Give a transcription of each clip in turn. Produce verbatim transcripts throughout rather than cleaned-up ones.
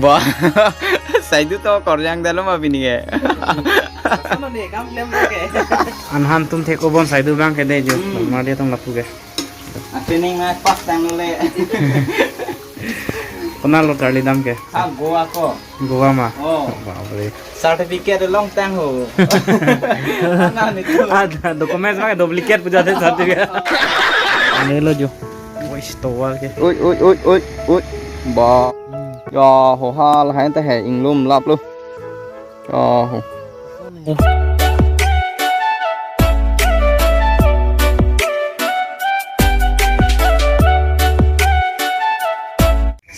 Wah, Saidu to korjang dalo ma pini ke. Sama nih, kam klem ke. Anhan atum thek-o bon Saidu abang ke dei jo. Hmm. Normal dia atum lapu ke. Apening na pas tang le. Konat lo charli dam ke? Ha, Goa ko. Goa ma? Oh. Bapre. Certificate long tang ho. Mana nih tu? Ada documents ma duplicate puja de certificate. Ane lo jo. Wis tovar ke. Oi, oi, oi, oi, oi. Ba. Ya, ho hal hai ta hai inglum lap lo. Ya, ho.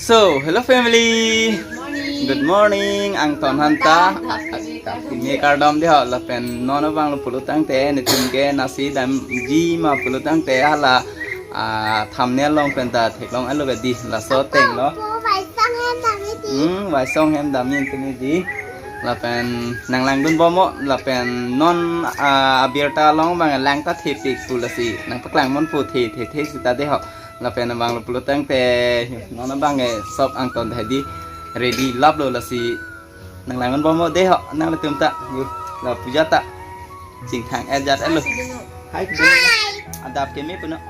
So, hello family. Good morning. Angton hanta. Kardom dei ho, lapen non abang lo pulo tangte netum ke nasi damji ma pulo tangte hala, ah, thumbnail along pen ta theklong alo ke dei, laso ateng lo. Apo, vaisong hem damji dei. Hmm, vaisong hem damji netum dei. Lapen nanglangdun bom mo, lapen non, ah, abirta along abang lang ta thepik pu lasi nangpaklang mon pu the the the sita dei ho. Lapen abang lo pulo tangte non abang ke sop angton hedi ready lap lo lasi nanglangdun bom mo dei ho, nanglitum ta. Yo, la puja ta. Chingthang-et jat-et lo. Hai, Pudun. Adap keme puno.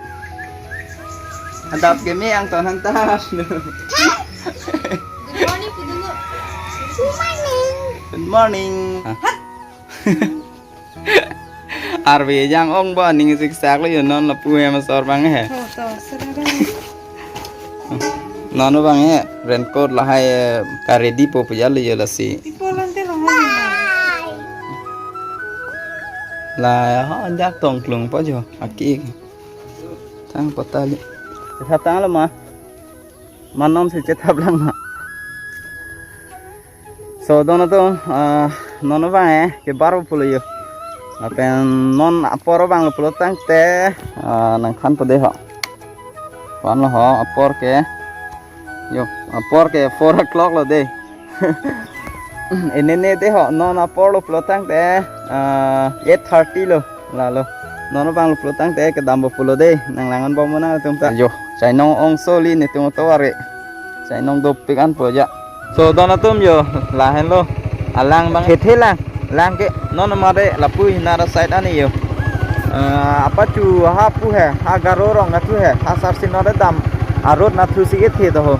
Adap keme angton hanta. Good morning, Pudun. Good morning. Arve jang-ong ba ning siksak lo yo, non lapu hem asor abang he. To, to, sera abang. Non abang he, raincoat lahai, eh, ka ready po puja lo yo lasi. Ipo lante lo hai. La ya, ha, anjak tong klung po jo, aki. Thang patali. Tha tang lo ma. Manom si chetap lang ma. So, don atum, ah, non abang eh, ke bar pulo yo. Lapen non apor abang lo pulo tangte, ah, nangthan po dei ho. Pan lo ho, apor ke. Yo, apor ke four o'clock lo dei. Enene dei ho, non apor lo pulo tangte, ah, eight thirty lo, lalo. Non abang lo pulo tangte kedam po pulo dei, nanglangdun bom mo nangtum ta. Yo, chainong ong soli netum tovar ke. Chainong dopik an po ja. So, don atum yo, lahenlo. Alang abang hethe lang. Lang ke non mare lapu hinara side ani yo. Eh, apachu hapu he, ha Garo rong nathu he, ha sarsi non dam. A road nathu si ethe do ho.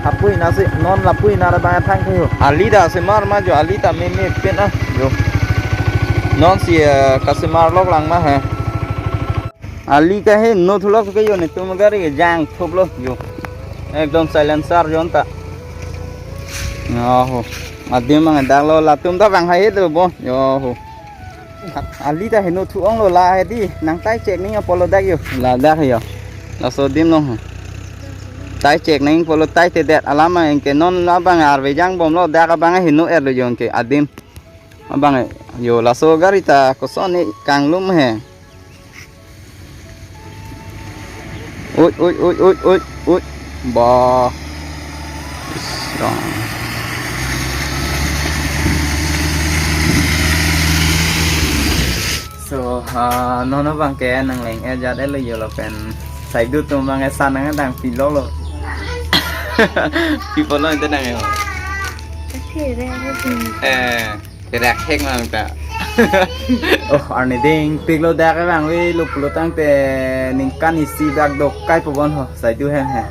Hapu hina si non lapu hinara abang thang the ho. Ali ta semar ma jo, ali ta meme pen ah jo. Non si, eh, kasemar lok lang ma he. Ali ke heno thulok ke yo, netum gari ke jangthup lo yo. Ekdom silencer jon ta. Yo ho. Adim abang dak lo, latum ta abang hai do bo. Yo ho. Ali ta heno thu-ong lo, la hedi. Nang tai chek ning apot lo dak yo. Ladak yo. Laso adim lo ho. Tai chek ning apot lo, tai te det alam abang ke non abang arve jang bom lo, dak abang heno-et lo yo ke adim. Abang eh, yo laso gari ta koson ni kanglum he. Oi, oi, oi, oi, oi, oi. Ba. Is wrong. So, ah, non abang ke nangleng-et jat-et lo yo lapen Saidu atum abang ke san nangdang pilo lo. Pi pulo ante nang yo. Oke, deh, oke. Eh. Kerak hek nang ta. Oh, arni ding pik lo dak abang ave lo pulo tangte ningkan isi dak dok kai po bon ho, Saidu hem he.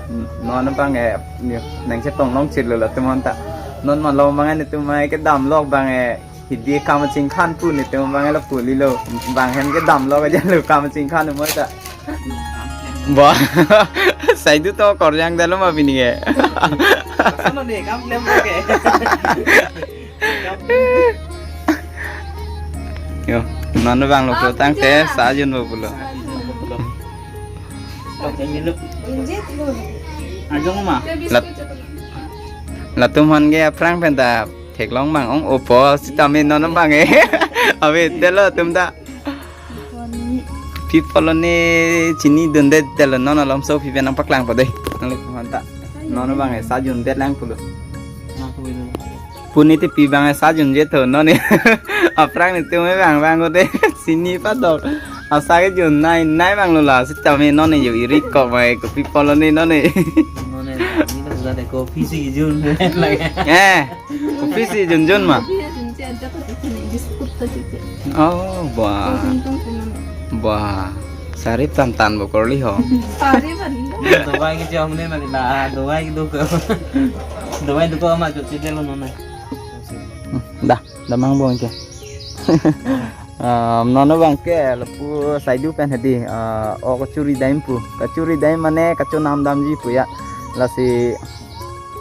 Non abang eh, yo, nang chetong long chit lo latum anta. Non malom abang eh netum abang eh kedam lok abang eh, hidi kam chingkhan pu netum abang eh lo puli lo. Abang hem kedam lok aja lo kam chingkhan mo ta. Wah, Saidu to korjang dalo ma pini ke. Sama nih, kam klem ke. Yo, non abang lo pulo tangte, sa jun bo pulo. Ajong ma. Lat-, latum aphan ke aphrang pen ta theklong abang ong-o po sitame non abang eh. Ave delo atum ta. Pi pulo ne chini dundet delo, non alom so pi pen nangpaklang po dei. Nang le hanta. Non abang eh sa jundet lang pulo. Puni te pi abang eh sa junjet ho non eh. Aphrang netum abang abang ko dei. Chini padok. Asa ke junnei, nei abang lo la. Sitame non eh yo iri kok mai ko pi pulo ne non eh. Non eh, ini lo. Tadi kopi si jun lagi. Eh, kopi si junjun ma. Kopi ya, junjun aja tuh, biskut tuh, gitu. Oh, wah. Kau untung kena. Wah, sarip tantan bo korli ho. Sarip ani. Dawai ke jam ne mali na, dawai ke duk. Dawai duk ama jo chide lo nona. Dah, damang bong ke. Ah, non abang ke lapu saidu pen hedi, ah, o kachuri dam pu. Kachuri dam mane kachonam damji pu ya. Lasi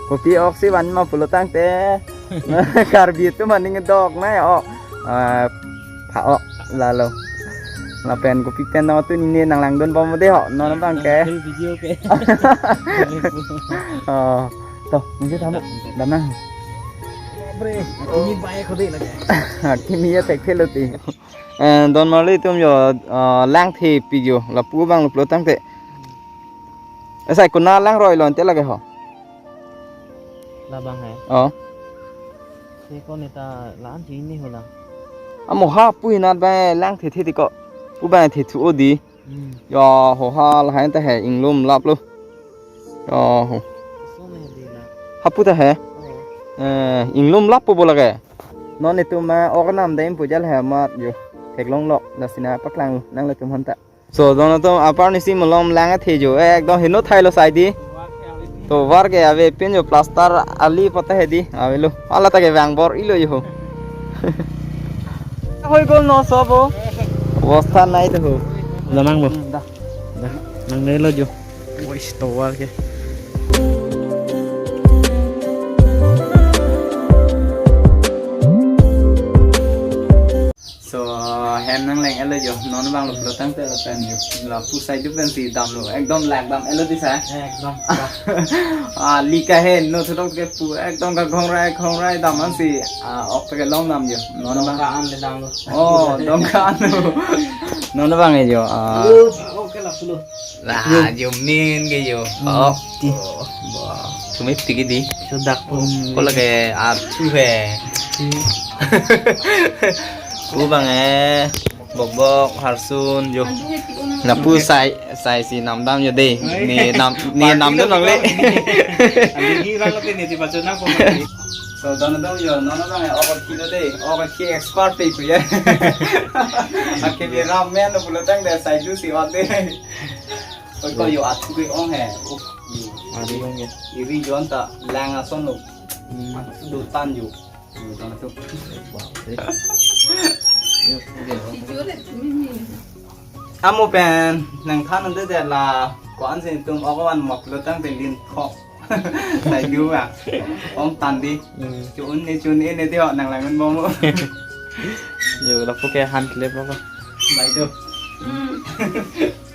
kopi ok si van ma pulo tangte. Karbi atum aning dok na ya o. Ah, pha o lalo. Lapen kopi pen dong tu nini nang langdun bom de ho. Non abang ke. Full video ke. Oh, to, mungkin tamu. Damang. Bre, ini baik kode lagi. Kimi ya tek phelo ti. Eh, don marli atum jo, eh, lang the pi jo, lapu abang lo pulo tangte. Esai kuna lang roi lo ante lage ho. Labang hai. Oh. Se ko neta lan ji ni ho lang. Amo ha pu hinat ba lang the the ti ko. Pu ba the thu o di. Hmm. Ya ho ha lahai ta he inglum lap lo. Ya ho. So me di la. Hapu ta he. Oh. Eh, inglum lap po bo lage. Non itum ma ok nam dam pu jal he mat jo. Theklong lo, lasi na paklang nang le tum hanta. So, don atum apar nisi malom lang athe jo. Eh, ekdom heno thailo sai di. To war ke ave pin jo plaster ali pata he di. Ave lo. Ala ta ke vang bor ilo jo. Hoi gol no so bo. Obostha nai to ho. Damang bo. Hmm, dah. Dah. Nang nelo jo. Wis to war ke. So, hem nang leng elo jo, non abang lo pulo tangte lapen jo. Lapu saidu pen si damlo, ekdom lak dam elo di sa. Ekdom. Ah, lika he, no thudok ke pu, ekdom ka khongrai, khongrai dam an si, ah, ok ke long dam jo. Non abang. Dongka an le damlo. Oh, dongka an lo. Non abang e jo, ah. Lu, ok ke lapu lo. Lah, jo min ke jo. Hmm, oh, ti. Oh, wah. Cumi pigi di. Sudak pun. Ko lagi athu he. Hmm. Pu bang eh. Bok bok harsun jo. Lapu sai sai si nam dam jo de. Ni nam ni nam dam nang le. Andi gi rang ke ni ti pacu na ko. So, don dong jo, non dong eh, ok kilo de, ok ki expert pe ku ya. Ake bi ramen lo pulo tangte saidu si ot de. Oi, ko yo athu ke ong he. Uh, yo. Athu ong ya. Iri jon ta lang ason lo. Hmm. Athu do tan yo. Yo, tan athu. Wah, eh. Yo, oke. Amo pen nang than ante de la ko an sin tum ok van mok lo tangte lin thok. Saidu ba. Ong tan di. Hmm. Chun ni chun ni ni ti ho nang lang bom. Yo, lapu ke han kle pa pa. Bai tu. Hmm.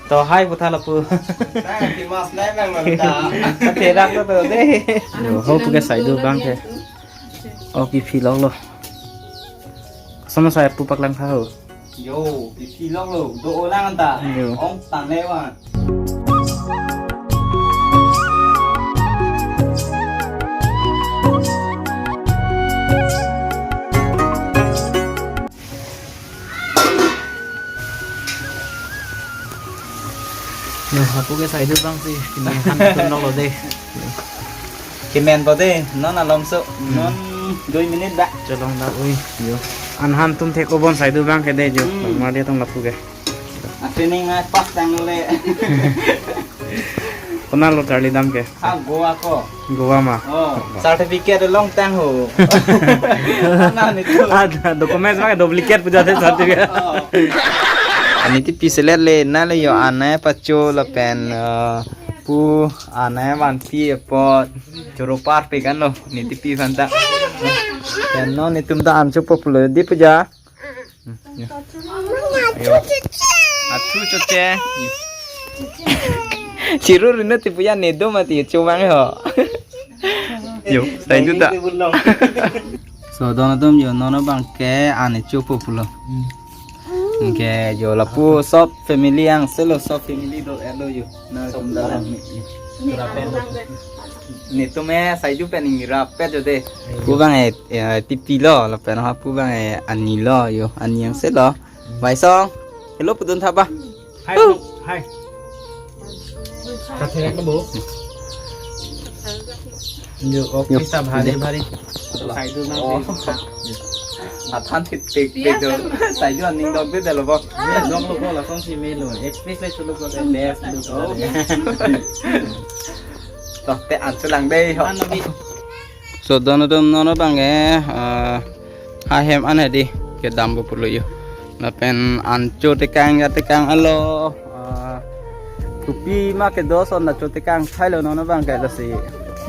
To hai pu tha lapu. Tang ti mas nai bang lo ta. Te rak to de. Yo, ho pu ke saidu bang ke. O kipi lok lo. Sama sai pu paklang tha ho. Yo, kipi lok lo. Do olang ta. Yo. Ong tan le wa. Yo, lapu ke saidu bang si, kimen han tun nok lo de. Kimen po de, non alom so, hmm, non dui minute ba. Cholong da, ui, yo. An han tun thek obon saidu bang ke de jo. Hmm. Mar dia tong lapu ke. Ate ning ai pas tang le. Konat lo charli dam ke? Ha, Goa ko. Goa ma? Oh, certificate long tang ho. Ana ni tu. Ada document ma duplicate pu jate certificate. Oh. Ani ti pi selet le na le yo anai pacho lapen, eh, pu anai van pi apot choro par pe kan lo ni ti pi van ta. Pen non itum ta an cho popular di puja. Hmm, ya. Ayo. Athu choche. Chiru rina ti puya nedo mati chumang ho. Yo, thank you ta. So, don atum yo non abang ke ane chupo pulo. Hmm. Ke yo lapu sob family angselo sob family do elo yo. Na sob tum dalam ni. Ni tum eh saidu pen ni rapet jo de. Pu bang eh, eh, tipi lo, lapen ha pu bang eh, ani lo, yo, ani angselo. Bai song, hello pudun tha ba. Hai, hai. Kathe rak bo. Jo, ok, jo, pisa bhari jo. Bhari. Saidu nang. Oh. Saidu. Athan thik thik thik jo. Saidu aning dok de dalo bo. Ye dok lo ko la kong si melo. Express le chulo ko le best lo ko. Oh. Tok te an chulang dei ho. Ano bi. So don atum non abang ke, ah, ha hem an hedi kedam po pulo jo. Lapen an cho tekang ya tekang alo, ah, kopi ma kedo ason na cho tekang thailo non abang ke lasi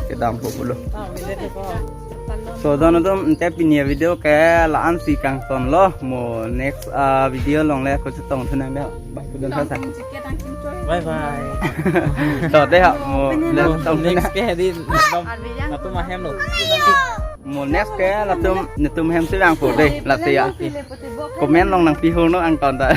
kedam po pulo. So don atum ante pini avideo ke la-an si kangton lo, mo next, ah, video along le kochetong thu nang dei. Bye, kudun sa sa. Bye bye. To dei ha, mo le tong thu nang. Next ke di, latum, latum ahem lo. Mo next ke latum, netum hem si vangpo dei, lasi ya. Comment along nangpi ho non angton ta.